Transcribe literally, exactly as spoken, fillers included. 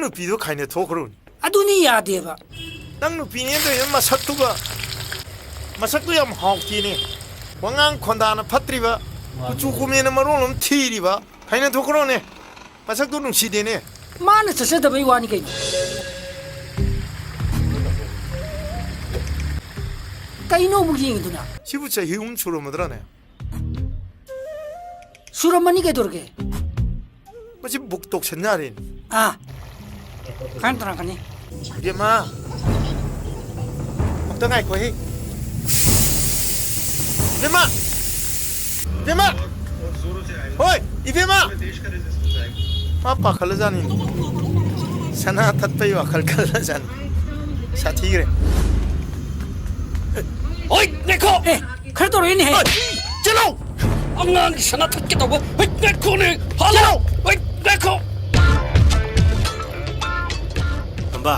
ꯅꯨꯄꯤꯗꯣ ꯈꯥꯏꯅ ꯊꯣꯛꯈ꯭ꯔꯣꯅꯦ꯫ ꯑꯗꯨꯅꯤ ꯌꯥꯗꯦꯕ꯫ ꯅꯪ ꯅꯨꯄꯤꯅꯦ ꯇꯧꯔꯤꯕ ꯃꯁꯛꯇꯨꯒ, ꯃꯁꯛꯇꯨ ꯌꯥꯝ ꯍꯥꯎꯇꯦꯅꯦ꯫ ꯋꯥꯉꯥꯡ ꯈꯣꯟꯗꯥꯅ ꯐꯠꯇ꯭ꯔꯤꯕ, ꯀꯨꯆꯨ ꯀꯨꯃꯦꯟꯅ ꯃꯔꯣꯜ ꯑꯃ ꯊꯤꯔꯤꯕ꯫ ꯈꯥꯏꯅ ꯊꯣꯛꯈ꯭ꯔꯣꯅꯦ꯫ ꯃꯁꯛꯇꯨ ꯅꯨꯡꯁꯤꯗꯦꯅꯦ꯫ ꯃꯥꯅ ꯆꯠꯆꯗꯕꯩ ꯋꯥꯅꯤ ꯀꯩꯅꯣ꯫ ꯀꯩꯅꯣ ꯑꯃꯨꯛ ꯌꯦꯡꯉꯤꯗꯨꯅ? ꯁꯤꯕꯨ ꯆꯍꯤ ꯑꯍꯨꯝ ꯁꯨꯔꯝꯃꯗ꯭ꯔꯥꯅꯦ? ꯁꯨꯔꯝꯃꯅꯤ ꯀꯩꯗꯧꯔꯒꯦ? ꯃꯁꯤ ꯕꯨꯛ ꯇꯧꯁꯟ ꯌꯥꯔꯦꯅꯦ꯫ ꯑꯥ꯫ ꯈꯔ ꯇꯧꯔꯛꯀꯅꯤ꯫ ꯏꯕꯦꯝꯃ, ꯑꯝꯇ ꯉꯥꯏꯈꯣꯍꯦ꯫ ꯏꯕꯦꯝꯃ! ꯏꯕꯦꯝꯃ! ꯍꯣꯏ, ꯏꯕꯦꯝꯃ! ꯃꯥ ꯄꯥꯈꯠꯂꯖꯥꯠꯅꯤ꯫ ꯁꯅꯥ ꯊꯠꯄꯩ ꯋꯥꯈꯜ ꯈꯜꯂꯖꯥꯠꯅꯤ꯫ ꯁꯥꯊꯤꯈ꯭ꯔꯦ꯫ ꯍꯣꯏ, ꯉꯥꯏꯈꯣ! ꯑꯦ, ꯈꯔ ꯇꯧꯔꯛꯏꯅꯦꯍꯦ꯫ ꯍꯣꯏ, ꯆꯠꯂꯣ! ꯑꯉꯥꯡꯒꯤ ꯁꯅꯥ ꯊꯠꯀꯦ ꯇꯧꯕ꯫ ꯍꯣꯏ, ꯉꯥꯏꯈꯣꯅꯦ! ꯍꯜꯂꯣ! ꯍꯣꯏ, ꯉꯥꯏꯈꯣ! ꯇꯝꯕ,